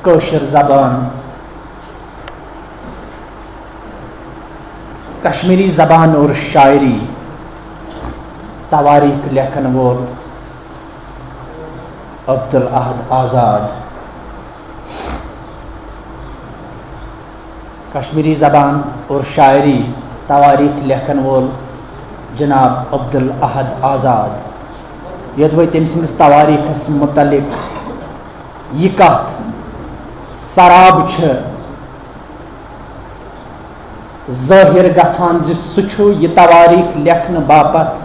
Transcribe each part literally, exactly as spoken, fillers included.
کٲشِر زبان، کشمیری زبان اور شاعری، تواریخ لیکھن وول عبدالاحد آزاد۔ کشمیری زبان اور شاعری، تواریخ لیکھن وول جناب عبدالاحد آزاد، یوٚدوَے تٔمۍ سٕنٛدِس تواریخس متعلق یہِ کتھ سراب چھِ ظٲہِر گژھان زِ سُہ چھُ یہِ تواریخ لیکھنہٕ باپتھ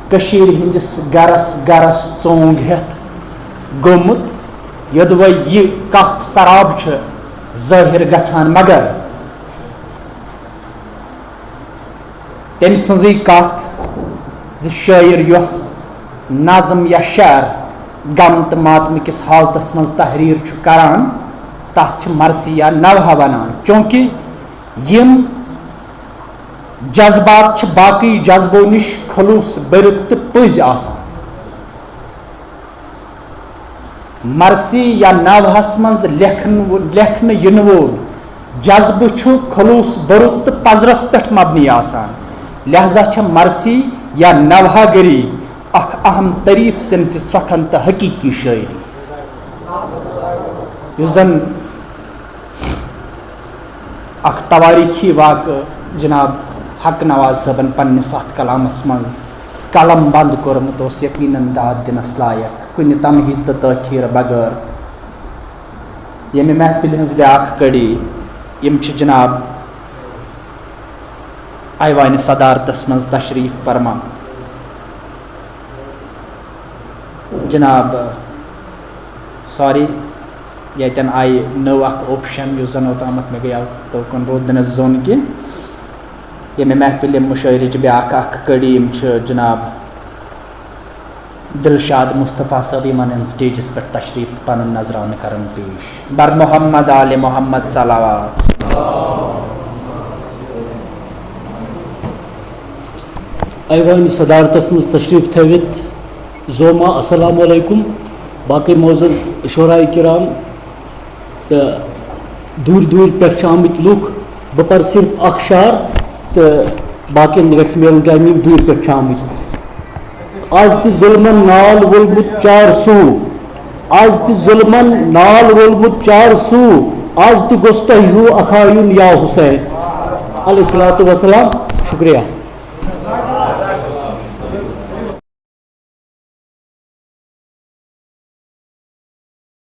کٔشیٖرِ ہٕنٛدِس گرس گرس ژونگ ہٮ۪تھ گوٚمُت، یوٚدوَے یہِ کتھ سراب چھِ ظٲہِر گژھان، مگر تٔمۍ سٕنٛزٕے کتھ زِ شٲعر یۄس نظم یا شعر غم تہٕ ماتمہٕ کِس حالتس منٛز تحریر چھُ کران، تتھ چھِ مرثیہ نوحہ ونان، چونکہ یِم جذبات چھِ باقٕے جذبو نِش خلوص بٔرِتھ تہٕ پٔزۍ آسان۔ مرثی یا نوحس منٛز لیکھن-، لیکھنہٕ یِنہٕ وول جذبہٕ چھُ خلوص بٔرِتھ تہٕ پزرس پٮ۪ٹھ مبنی آسان، لہذا چھےٚ مرثی یا نوحہ گری اکھ اہم تعریف صنفِ سخن تہٕ حقیقی شٲعری، یُس زن اکھ تواریخی واقعہٕ جناب حق نواز صٲبن پننِس اتھ کلامس منٛز قلم بند کوٚرمُت اوس، یقیناً داد دِنس لایق، کُنہِ تمہید تہٕ تٲخیر بغٲر۔ ییٚمہِ محفلہِ ہٕنٛز بیاکھ کڑی، یِم چھِ جناب ایوانِ صدارتس منٛز تشریف فرما۔ جناب، سوری، ییٚتٮ۪ن آیہِ نٔو اکھ option، یُس زن اوٚتامتھ مےٚ گٔیو توکُن روٗد نہٕ زوٚن کینٛہہ۔ ییٚمہِ محفلہِ مُشٲعرٕچ بیٛاکھ اکھ کڑی، یِم چھِ جناب دلشاد مصطفیٰ صٲب، یِمن ہن stageس پٮ۪ٹھ تشریف تہٕ پنُن نذرانہٕ کرن پیش۔ بر محمد آل محمد صلوات۔ ایوانِ صدارتس منٛز تشریف تھٲوِتھ زوما السلام علیکم، باقٕے معزز شعراء کرام تہٕ دوٗرِ دوٗرِ پٮ۪ٹھ چھِ آمٕتۍ لُکھ۔ بہٕ پرٕ صرف اکھ شعر تہٕ باقین گژھِ میلُن time، یِم دوٗرِ پٮ۪ٹھ چھِ آمٕتۍ۔ از تہِ ظلمن نال وولمُت چار سوٗ، از تہِ ظلمن نال وولمُت چار سوٗ، از تہِ گوٚژھ تۄہہِ ہیوٗ اکھایُن یا حسین۔ علیہ الصلوۃ والسلام۔ شُکریہ۔